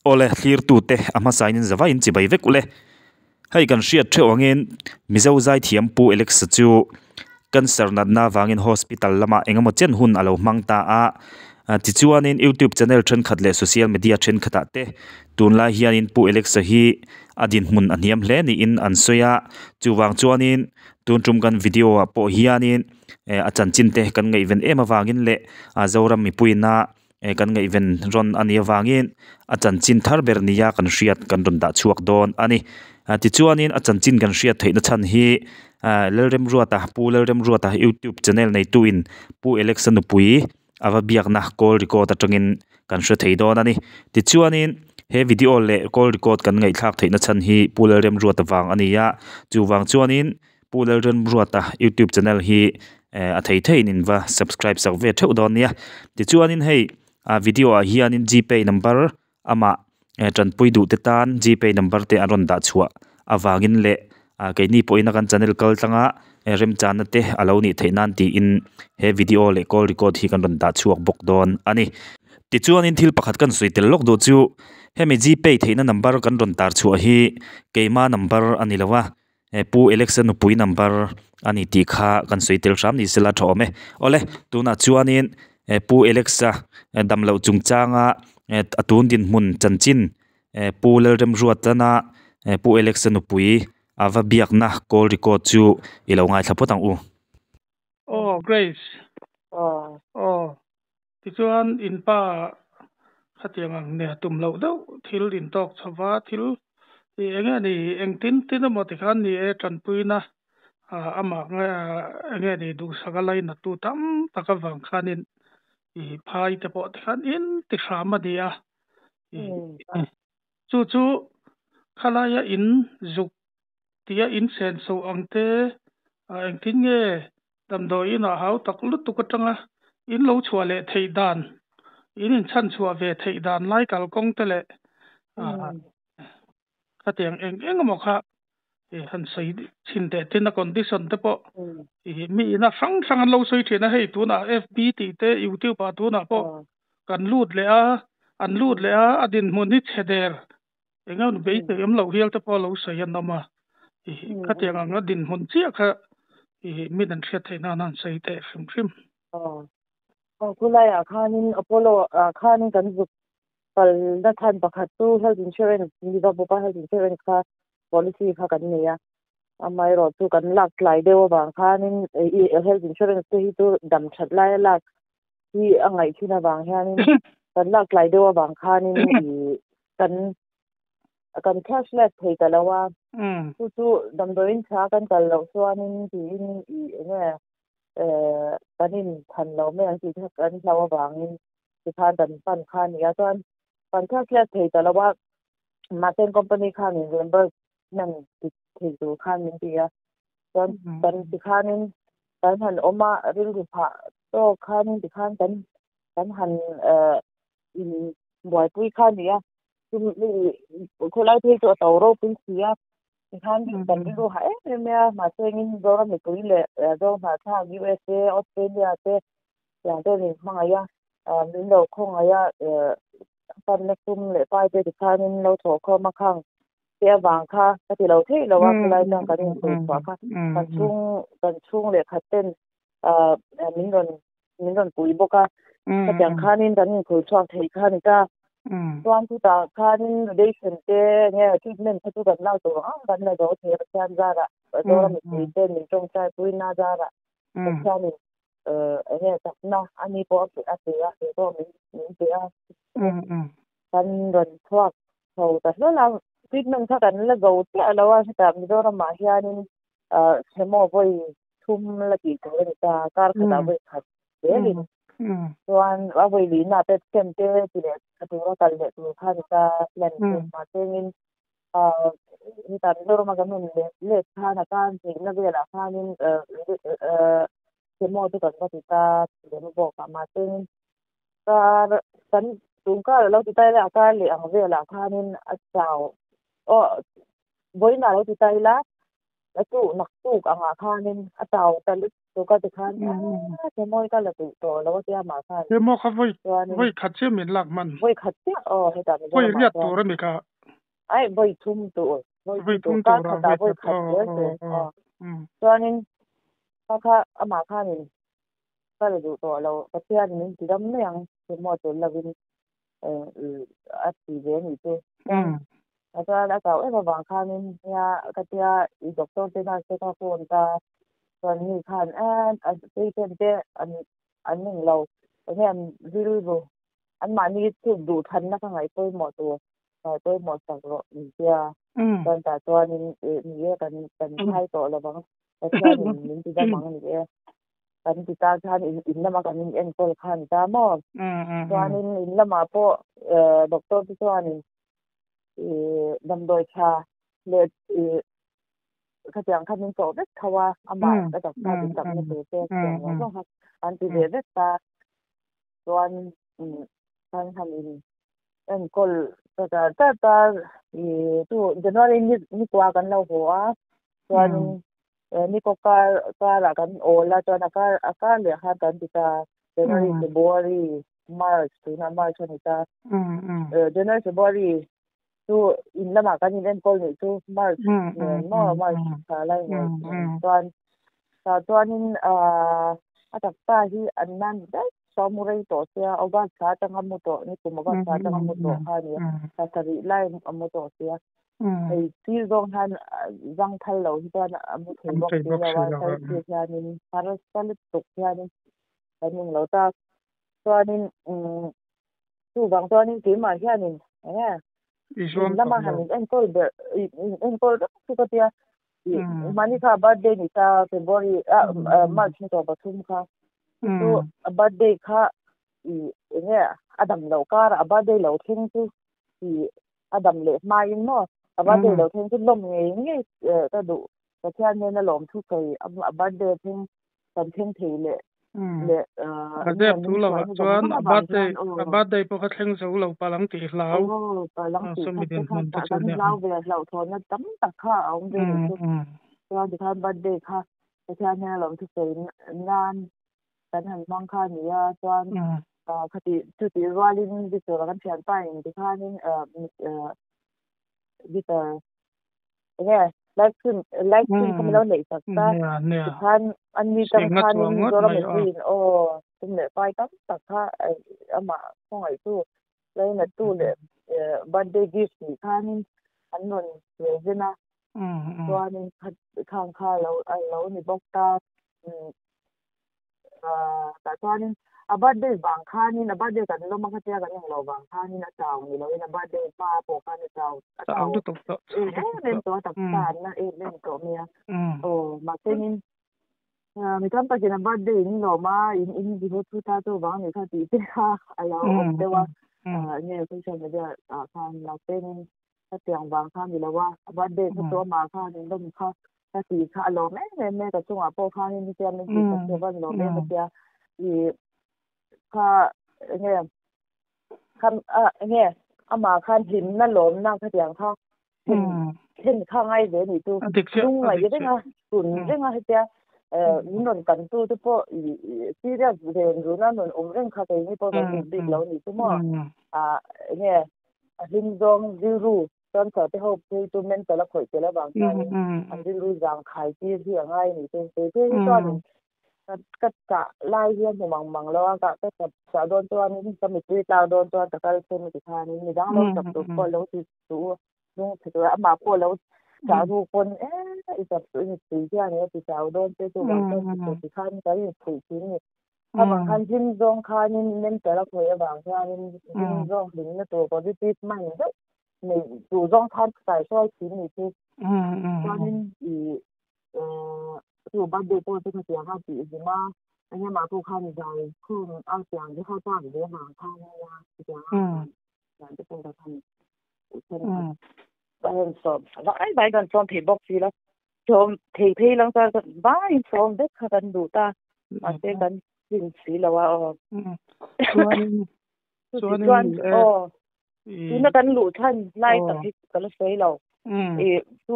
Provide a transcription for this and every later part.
Awle, thlirtute a hmasain in zavaiin chibai vek ule. Hei kan hriat theuh angin Mizo zaithiam Pu Alex-a chu cancer natna avangin hospital lamah engemaw chen hun a lo hmang ta a. Tichuanin YouTube channel thenkhat leh social media thenkhatah te tunlai hianin Pu Alex-a hi a dinhmun a hniam hle niin an sawi a. Chuvang chuanin tun tum kan video ah pawh hianin a chanchin te kan ngaihven em avangin leh Zoram mipuiina kan ngaihven rawn a nih avangin a chanchin thar ber nia kan hriat kan rawn dah chhuak dawn a ni. Tichuanin a chanchin kan hriat theihna chhan hi Lalremruata Pu Lalremruata YouTube channel neituin Pu Alex-a nupui a va biakna call record atangin kan hre thei dawn a ni. Tichuanin he video leh call record kan ngaihthlak theihna chhan hi Pu Lalremruata vang a ni a, chuvang chuanin Pu Lalremruata YouTube channel hi a thei theiin in va subscribe sak ve theuh dawn nia. Tichuanin hei a video ah hianin gpay number amah tanpui duh te tan gpay number te an rawn dah chhuah avangin leh keini pawhin a kan channel kal tlanga remchana te a lo nih theih nan tiin he video leh call record hi kan rawn dah chhuak bawk dawn a ni. Tichuanin thil pakhat kan sawi tel lawk duh chu hemi gpay theihna number kan rawn tar chhuah hi keima number a ni lo a. He Pu Alex-a nupui number a ni tih kha kan sawi tel hram ni sela tha awm e. Awle, tunah chuanin Pu Alex-a damloh chungchanga a tun dinhmun chanchin Pu Lalremruatana Pu Alex-a nupui a va biakna call record chu i lo ngaithla phawt ang u. Aw Grace. Aw. Aw. Tichuan in pa khatiang ang nia tum loh deuh thil in tawk chho va, thil i eng nge ni engtin tin emaw tikhan ni e tanpuina amah nge eng nge ni duhsak a lainattu tam tak avang khanin i phai te pawh tikhan in ti hram a ni a. Chu chu khalaia in zuk tia in senso ang te engtin nge damdawi inah hau tak lutuk atanga in lo chhuah leh theih dan, in inchhan chhuah ve theih dan lai kalkawng te leh khatiang eng eng emaw kha han sawi chhin teh tin a condition te pawh mi ina hrang hrang an lo sawi thin a, hei tunah FB tih te YouTube ah tunah pawh kan lut leh a, an lut leh a, a dinhmun hi chhe der Eng nge beisei awm loh hial te pawh a lo sawi an awm a, khatiang anga dinhmun chiah kha min an hriat theih nan a han sawi teh hrim hrim. Aw, aw khulaiah khanin Apollo ah khanin kan zuk kalna chhan pakhat chu health insurance Mizo bawka health insurance kha policy kha kan nei a, amaherawh chu kan lak tlai deuh avang khanin health insurance te hi chu dam that laia lak hi a ngaih thin avang hianin kan lak tlai deuh avang khanin i kan kan cashless thei ta lo a chu chu damdawiin tha kan kal loh chuanin tiin i enge kan in than lo mai ang tih kha kan hlau avangin tikhan kan pan kha a ni a chuan kan cashless thei ta lo a mahse company khan in reimbursement ti thei tur khan min ti a chuan kan tikhanin kan han awm a rilru phah tawk khanin tikhan kan kan han in buaipui kha a ni a khawlai phei chu a to ropui si a tikhan kan rilru hah em em mai a mahse engin Mizoram mipui leh Zohnahthlak USA Australia te tiang te min hmangaih a min lo khawngaih a panna sum leh pai te tikhanin lo thawhkhawm a khang te avang kha ka ti lo theih lo a khawlai chuan kan insawi chhuah kha kan chhung kan chhung leh khat ten min rawn min rawn pui bawk a khatiang khanin kan inkhul chhuak thei kha ni ta chuan chutah khanin radiation te nge treatment kha chu kan lak tur ang kan la zo thei a Pathian zarah Zoram mipui te min tawngtai puina zarah Pathianin enge chakna ani pawh a pe a kei pawh min min pe a kan rawn chhuak chho ta hlawl a treatment kha kan la zo chiah lo a hetah Mizoram ah hianin chemo vawi thum la tih tur a ni ta kar khatah vawi khat zelin chuan a vawi lihna te stem te ti leh tha tura kal leh tur kha a ni ta plan chu mahsengin hetah Mizoram a kan rawn let let khan a kar hnih na velah khanin chemo chu kan va ti ta lem bawk a mahsengin kar kan tum kar a lo ti ta ila a kar leh ang velah khanin a chau aw vawiinah a lo ti ta ila a tu nak tuk angah khanin a chau ta lut. Chu ka ti khan a chemo hi ka la duh tawh lo a tia mah khan. Chemo kha vawi Chuanin vawi khat chiah min lak hman. Vawi khat chiah aw hetah Vawi Mizoramah riat chuan. tur a ni kha. Aih vawi thum tur vawi Vawi thum tur thum kar tura khatah vawi vawi khat khat aw zel aw tur aw aw. Um. Chuanin kha kha amah khanin ka la duh tawh lo Pathianin min ti dam mai ang chemo tel lovin a ti ve a nih chu. Chuan a chuan a chau em avang khanin nia ka tia i doctor te nurse te kha phone ta chuan mi khan a patient te an an ning lo enge an rilru anmahni chu duh thanna ka ngaih pawimawh tur ngaih pawimawh sak rawh min tia chuan tah chuanin ni e kan kan phai tawh lovang Pathianin min ti dam ang ni e. Kan ti ta khan in in lama kan in enkawl kha a ni ta maw? Chuanin in lamah pawh doctor te chuanin ih damdawi tha leh ih khatiang kha min chawh vek tho a, amah ka taksa ti chakna tur te khatiang zawng zawng kha an ti ve vek ta. Chuan kan han in enkawl ta tar tar ta ih chu January ni ni kua kan lo haw a chuanin ni kaw kar karah kan awl a chuan a kar a kar leh khan kan ti ta January February March tunah March a ni ta January February chu in lamah kan in enkawl nih chu March nen maw March thla lai nen chuan tah chuanin ah a taksa hi an nan daih tawh a mu rei tawh sia August thla atanga mu tawh nikum August thla atanga mu tawh kha a ni a thla sarih lai a mu tawh sia hei thil zawng hian zang thal lo hi chuan a mu thei bawk si lo a saitir hianin harsa lutuk hianin kan englo ta chuanin umm Chuvang chuanin keimah hianin enge in lama han in enkawl ber in enkawl reng chu ka tia mahni kha birthday ni ta February ah March ni tawh pathum kha chu a birthday kha i enge a dam loh karah a birthday lo thleng chu i a dam leh hmain maw a birthday lo thleng chu lawm ngei ngei ka duh Pathian nena lawmthu sawi a birthday thleng kan thleng thei leh leh A zep thu lo ah chuan a birthday a birthday pawh kha thleng zo lo palang tih hlau palang tih sawmi kha te dinhmun kha te chu kan nia hlau ve hlauhthawnna tam tak kha a awm ve ni chu chuan tikhan birthday kha Pathian nena lawmthu sawi nan kan han hmang kha a ni a chuan khati chutih rualin Victor a kan thianpa in tikhanin Victor enge live stream live stream kha min lo neih sak ta tikhan an ni tang khanin Mizoram mipuiin aw tum leh pai tam tak kha amah khawngaih tu lainat tu leh birthday gift tih khanin an rawn present a chuanin khang kha lo a lo ni bawk ta. Tah chuanin a birthday vang khanin a birthday kan lawm a khatia kan englo vang khanin a chau ni loin a birthday hma pawh khan a chau a chau em em tawh a taksa an la em em tawh mai a aw mahsenin mi tam takin a birthday in lawm a in in ti hawt thut a chuvang anih kha tih te kha a lo awm deuh a enge social media ah khan mahsenin Hetiang vang kha ni lo a, a birthday kha chu amah khan in lawm kha ka tih kha a lawm em em e, ka chungah pawh khanin hetia min tih khat chu a van lawm em a tia i kha enge kha a enge amah khan hlimna lawmna khatiang kha thlen thlen kha ngai ve a nih chu lungngaih reng a tun reng a hetia min rawn kan tu te pawh i serious ren runa rawn awm reng kha keini pawh kan duh bik lo a nih chu maw a enge A hlim zawng rilru cancer te ho phei chu mental a khawih tel avang hianin an rilru zang khai tir hi a ngai a ni chu. Kei phei hi chuanin ka chah lai hi a hmu mang mang lo a, ka ka chah dawn chuanin ka mittui tlak dawn chuan ka kal sen a ti khanin midang lo chap tur pawh lo ti suh u, hnung chhe tur amah pawh lo chah ruk pawn e i chap suh i mittui hian i ti chau dawn che chuvang chuan ti tur ti khan kan inphuih thin a ni. Avang khan hlim zawng khanin mental a khawih avang hianin hlim zawng hlimna tur positive mind deuh neih tur zawng khan kai hruai thin ni chu. Chuanin i chu birthday pawh chu khatiang a tih hlim a, engemaw pawh khan zai khum a tiang te kha chak ve avang khan nia chutiang a zan te pawh ka khan a rawn sawm vai vai kan sawm thei bawk si lo. Sawm thei phei lang chuan vaiin sawm vek kha kan duh ta mahse kan tlin si lo a aw. Chuanin chuanin chuan aw tuna kan luh chhan lai tak hi ka la sawi lo. I chu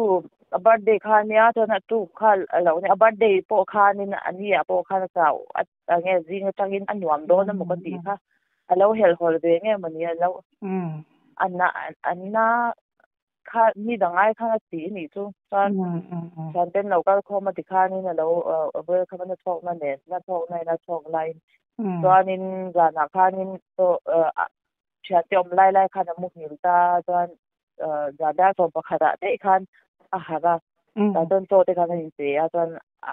A birthday kha ania chuan a tuk kha a lo nia a birthday pawh khanin a ni ah pawh khan a chau a enge zing atangin a nuam dawn emaw ka tih kha a lo helhhawlh ve nge mawni a lo a na a na kha mi dang ai khan a ti anih chu chuan thian ten lo kal khawm a ti khanin a lo welcome a na chhawk na nen na chhawk na in a chhawk laiin chuanin zanah khanin thian te awm lai lai khan a muhil ta chuan zan dar sawm pakhat ah daih khan a harh a tah chuan chaw te khan a inpe a chuan a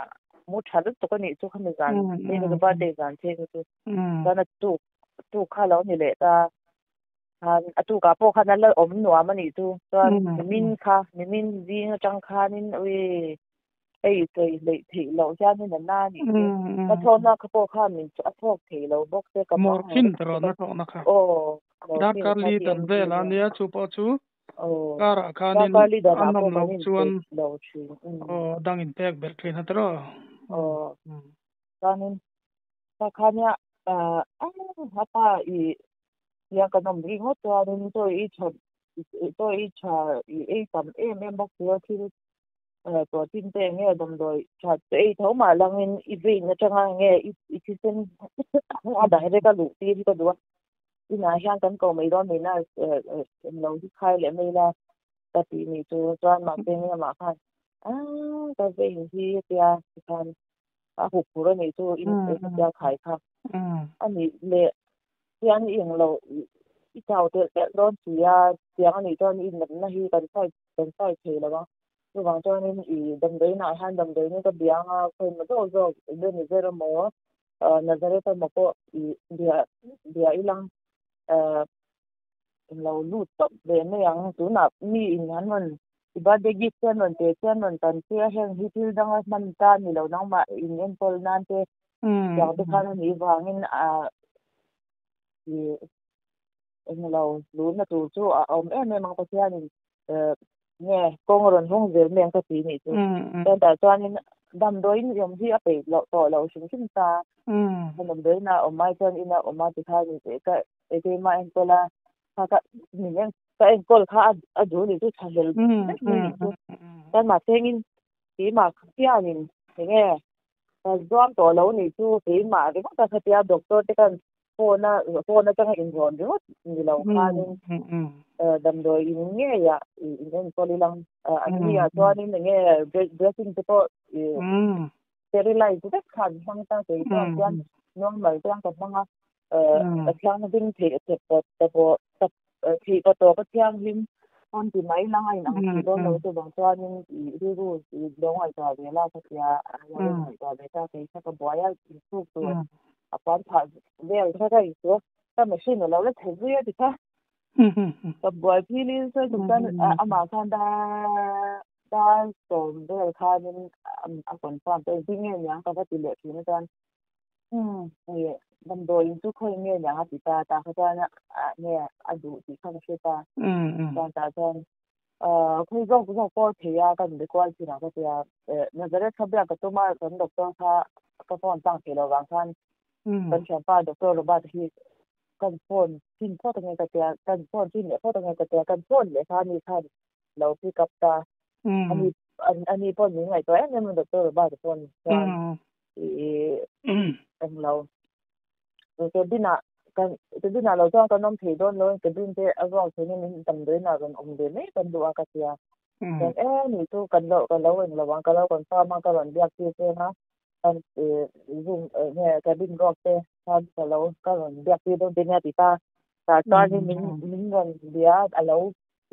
mu tha lutuk a nih chu khami zan phei kha chu birthday zan phei kha chu chuan a tuk tuk kha lo ni leh ta khan a tukah pawh khan a la awm nuam a nih chu chuan nimin kha nimin zing atang khanin ui hei sawi hleih theih loh hianin a na a nih chu ka thawhna kha pawh khan min a thawk thei lo bawk se ka Morphine ta rawn a thawhna kha aw morphine darkar kha li ti dan em vel a nia nia chu pawh chu aw karah khanin darkar li a danah nawm pawh loh kan in chuan pe lo thin aw dang in pek ber thin a tiraw aw chuanin ta kha nia ah a pa i tia kan awm rih ngawt chuanin chaw i tha chaw i tha i ei tam em em bawk sia thil protein te eng nge damdawi tha te ei tho mah langin i vein atanga eng nge i thisen a direct a luh tir hi ka duh a inah hian kan ko mai dawn mai na englo hi khai leh mai la ka tih nih chu chuan mahse eng lamah khan ah ka vein hi tia tikhan a hup phur a nih chu in tia khai kha a nih leh hian i englo i chau telh telh dawn si a tiang a nih chuan i natna hi kan fight kan fight thei lo a chuvang chuanin i damdawiinah hian damdawiin ka bia anga khawi maw zawk zawk Ebenezer emaw Nazareth emaw pawh i bia bia ilang lo lut tawp ve mai ang tunah mi in an rawn i birthday gift te an rawn pe che an rawn tan che a heng hi thil danga hman ta a ni lo nangmah in enkawl nan te tiang te khan a nih vangin i englo luhna tur chu a awm em em ang Pathianin nge kawng a rawn hawng zel mai ang ka ti nih chu chuan tah chuanin damdawiin i awm hi a peih loh tawh loh hrim hrim ta damdawiin a awm ai chuan ina awm a tikhan ka keimah enkawl a kha ka min en ka enkawl kha a duh nih chu tha hlel vek mai nih chu chuan mahse engin keimah hianin enge ka zuam tawh lo nih chu keimah ringawt a khatia doctor te khan phone a phone atanga inrawn ringawt ni lo khanin damdawi in ngeiah in enkawl ilang an ni ah chuanin enge dressing te pawh sterilize vek kha an hmang ta kei chuan chuan normal chuan ka hmang a a thianghlim theih theih pa tawp a thianghlim pawn ti mai lang a inang thei dawn lo chuvang chuanin i rilru i lo ngaihtuah ve la ka tia a lo ngaihtuah ve ta kei kha ka buai a insuk tur a puan phah vel kha ka insu a ka machine a lo la chhe zui a ti kha ka buai phil in sawi tum chuan amah khan dar dar sawm vel khanin a confirm ta engtin nge niang ka va ti leh thin a chuan hei damdawiin chu khawi nge niang a ti ta tah kha chuan nge a duh tih kha ka hre ta chuan tah chuan khawi zawk zawk pawh thei a ka inbe kual thin a ka tia Nazareth kha biak ka tum a kan doctor kha ka phone tlang thei lo vang khan kan thianpa doctor Robert hi kan phone chin phawt ange ka tia kan phone chin leh phawt ange ka tia kan phone leh kha ani khan lo pick up ta ani ani pawh min ngaihtuah em em a doctor Robert phone chuan englo cabin ah kan cabin ah lo chuan kan awm thei dawn lo cabin te a ruak thei in min damdawiin ah rawn awm ve mai kan duh a ka tia chuan e ni chu kan lo ka lo englo ang ka lo confirm a ka rawn biak tir chen a kan room nge cabin ruak te khan ka lo ka rawn biak tir dawn te nia ti ta tah chuanin min min rawn bia a lo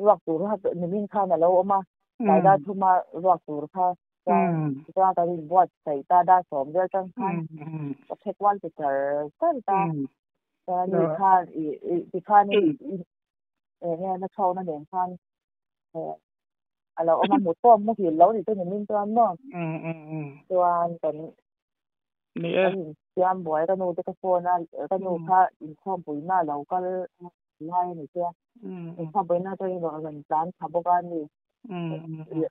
ruak tur kha nimin khan a lo awm a tlai dar thuma ruak tur kha chuan chuan kan inbuatsaih ta dar sawm vel tang khan ka phe kual ti char char ta chuan ni khan i ti khan eng nge na chhawkna nen khan a lo awm a mut pawh muhil lo ni chu nimin chuan maw chuan kan kan insiam buai ka nu te ka phone a ka nu kha inkhawmpuina a lo kal lai a ni che inkhawmpuina chuan in rawn tlan thla bawk a ni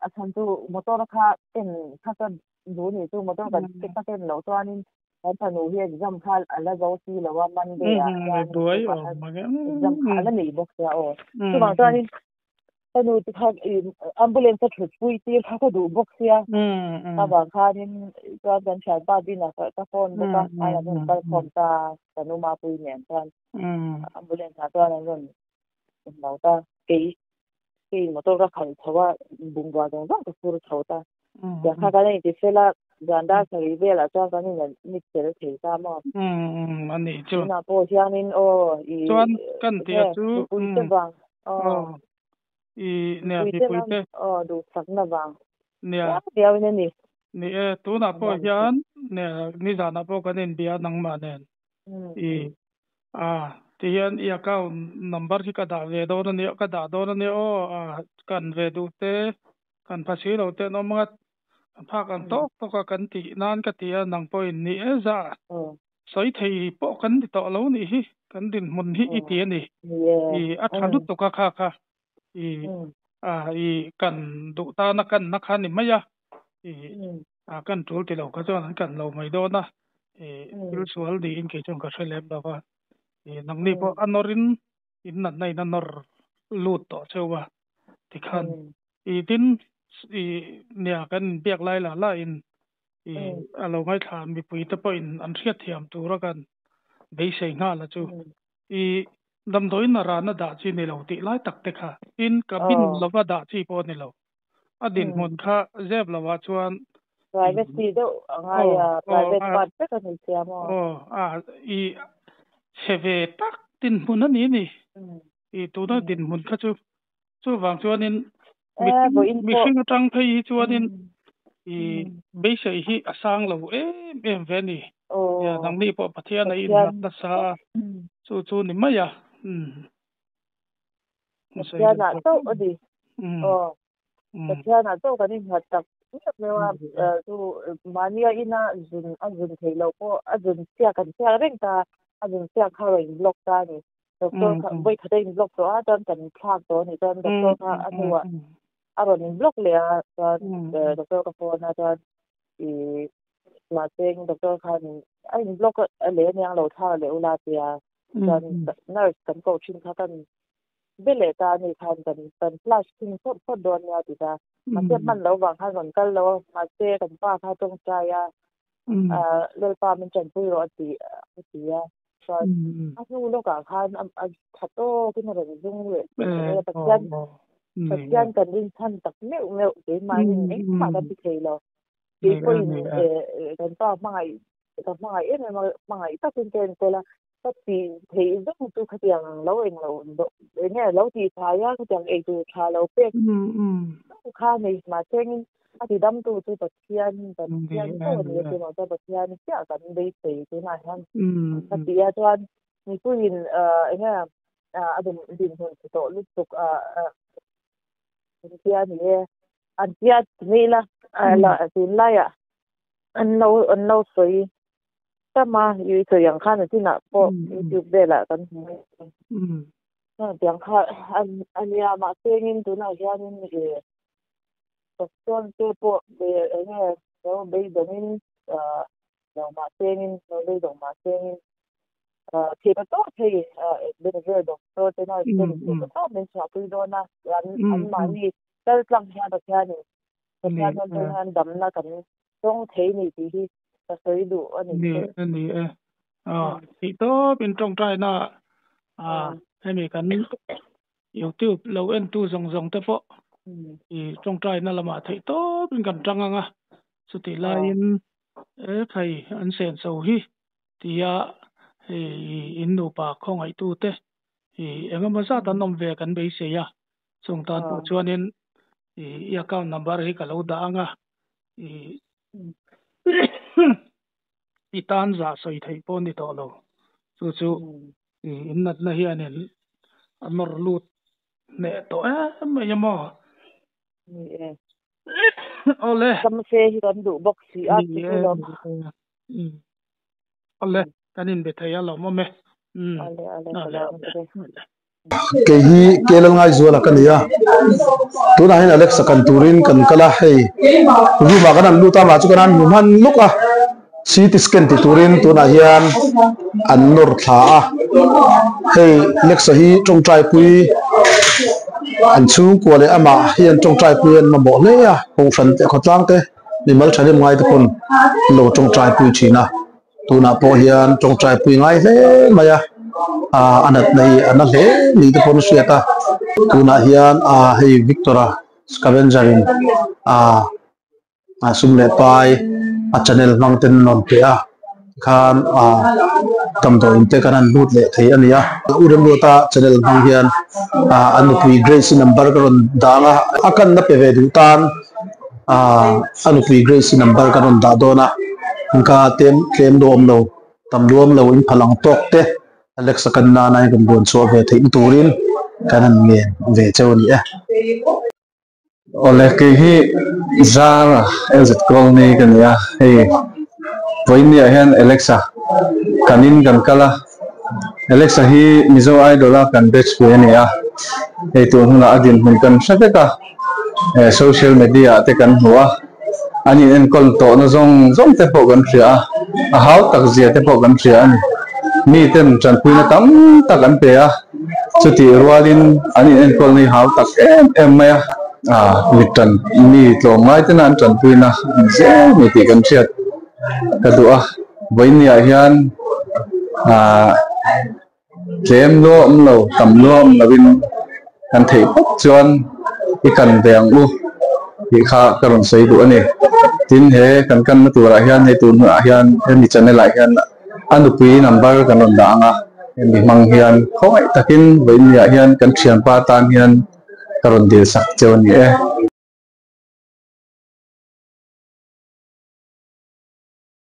a chhan chu motor kha en kha ka duh ni chu motor kan ka ken loh chuanin kan fanu hi exam kha a la zo si lo a Monday ah hian exam kha a la nei bawk sia aw chuvang chuanin. Ka nu te kha i ambulance a thut pui tir kha ka duh bawk sia. Ka vang khanin chuan kan thianpa Dina ka ka phone bawk a, an rawn kal khawm ta ka nu Mapui nen chuan ambulance ah chuan an rawn lo ta. Kei kei motor ka khalh chho a, bungrua zawng zawng ka phur chho ta. Tiang kha kan inti fel a, zan dar sarih velah chuan kan in admit fel thei ta maw. A nih chu. Tunah pawh hianin aw i Chuan kan tih a chu mipui te vang aw i nia mipui te mipui lam te aw duhsakna vang nia viau viauin a ni. Ni e, tunah pawh hian nia nizanah pawh kan inbia nangmah nen i a tihian i account number hi ka dah ve dawn a nia ka dah dawn a nia aw a kan ve duh te Kan pha si lo te an awm ngat. Ka phak ang tawk tawk a kan tih nan ka ti a, nang pawhin ni e za. Sawi thei pawh kan ni tawh lo nih hi, kan dinhmun hi i ti a ni. I a tha lutuk a kha kha. I a i kan duh tana kanna kha ni mai a. I a kan tul ti lo kha chuan an kan lo mai dawn a. I thil sual niin kei chuan ka hre lem lo va. I nangni pawh a nawrin in natna in a nawr lut tawh cheu a tikhan i tin i nia kan inbiak lai lah lah in i a lo ngaithla mipui te pawhin an hriatthiam tura kan beisei nghal a chu i damdawiin a rana dah chi ni lo tih lai tak te kha tin cabin lova dah chi pawh a ni lo a dinhmun kha zep lovah chuan Privacy deuh a ngai a, private part vek a ni sia maw? Aw, a i chhe ve tak dinhmun a ni ni. I tuna dinhmun kha chu chuvang chuanin mihring atang phei hi chuanin i beisei hi a sang lo em em ve a ni. Nangni pawh Pathian a innghat nasa a, chu chu ni mai a. Pathianah chauh a ni. Aw, Pathianah chauh kan innghat tak miah miah a, chu mahnia ina zun a zun theih loh pawh a zun chhiak kan chhiak reng ta, a zun chhiak kha rawn in block ta a ni. Doctor kha vawi khat a in block tawh a, chuan kan thlak tawh a nih chuan doctor kha a hnuah a rawn in block leh a, chuan doctor ka phone a chuan ih mahse doctor khan a in block a leh aniang lo thlak leh ula tia. Chuan nurse kan koh thin kha kan be leh ta a ni khan kan kan flash thin phawt phawt dawn nia ti ta. Mahse hman lo vang khan rawn kal lo a, mahse kan pa kha tawngtai a, Lalpa min tanpui rawh a ti a ti a. Chuan a hnu lawkah khan a tha tawkin a rawn zung leh a, Pathian Pathian kan rinchhan tak meuh meuh keimahni engmah kan ti thei lo. Kei pawhin kan pa hmangaih ka hmangaih em em a, hmangaih takin ka enkawl a, ka tih theih zawng chu khatiang ang lo eng lo eng nge lo tih thai a, khatiang ei tur tha lo pek zawng kha nei mahse engin a ti dam tu chu Pathian Pathian chauh a ni a chuan chuan Pathian chiah kan beisei tunah hian ka ti a chuan mipuiin eng nge a dinhmun chhe tawh lutuk an tia ni e an tia mai ila tunlaiah an lo an lo sawi tam a i sawi ang khan a chinah pawh youtube velah kan hmu mai a ni tiang kha a nia mahse engin tunah hianin ih doctor te pawh eng nge lo beidawngin ah lo mahse engin lo beidawng mahse engin Thih ta tawp hei Benazir doctor te nurse te thih ta tawp min chhuahpui dawn a an an mahni kal tlang hian Pathianin Pathian rawn tawng hian damna kan tawng thei ni tih hi ka sawi duh a ni che. Ni ni e. Thih tawp in tawngtaina a hemi kan YouTube lo entu zawng zawng te pawh i tawngtaina lamah theih tawp in kan tang ang a chutih laiin e khai an senso hi Tia hei in nupa khawngaihtute i engemaw zat an awm ve kan beisei a, chung tan pawh chuanin i i account number hi ka lo dah ang a, i i tan zah sawi theih pawh a ni tawh lo, chu chu i in natna hianin a nawr lut hneh tawh em mai a maw? Ni e. Awle. Samse hi kan duh bawk si a, Ni e, ni e. Awle, kan inbe thei a lawm awm e. Awle, awle, ka lawm e. Kei hi Kelal Ngaizuala ka ni a, tunah hian Alexa kan turin kan kal a, hei room ah kan han lut a, mah chu kan han hmu hman luk a, CT scan ti turin tunah hian an nawr thla a, hei Alexa hi tawngtai pui. An chhungkua leh amah hian tawngtaipui an mamawh hle a, kohhran te khawtlang te mimal thahnem ngai te pawn an lo tawngtaipui thin a, tunah pawh hian tawngtaipui ngai hle mai a, ah a natna hi a na hle ni te pawn a hriat a, tunah hian ah hei Victor-a scavenger in ah. a sum leh pai a channel hmang ten an rawn pe a tikhan ah damdawiin te kan han lut leh thei a ni a u Remruata channel hmang hian ah an nupui Grace i number ka rawn dang a a kanna pe ve duh tan ah a nupui Grace i number ka rawn dah dawn a engka tlem tlem luam lo tam luam lo in phal ang tawk te Alexa kan nana in kan buan chhuah ve theih na turin kan han ngen ve cheu a ni e. Awle kei hi Zara LZ Colony ka ni a, hei vawiin ah hian Alexa kan in kan kal a, Alexa hi Mizo Idol a kan batch pui a ni a, hei tun hunah a dinhmun kan hre vek a, social media ah te kan hmu a, an in enkawl tawhna zawng zawng te pawh kan hria a, a hau tak zia te pawh kan hria a ni, mi ten tanpuina tam tak an pe a. Chutih rualin an in enkawl ni hau tak em em mai a, mi tan mi tlawmngai tena an tanpuina an zel ni tih kan hriat ka duh a, vawiinniah hian ah tlem luah awm lo tam luah awm lovin kan theih phawt chuan i kan ve ang u tih kha ka rawn sawi duh a ni. Tin he kan kanna turah hian hei tun hunah hian hemi channel ah hian A nupui number kan rawn dah ang a, hemi hmang hian khawngaih takin vawiinniah hian kan thianpa tan hian ka rawn dil sak cheu a ni e.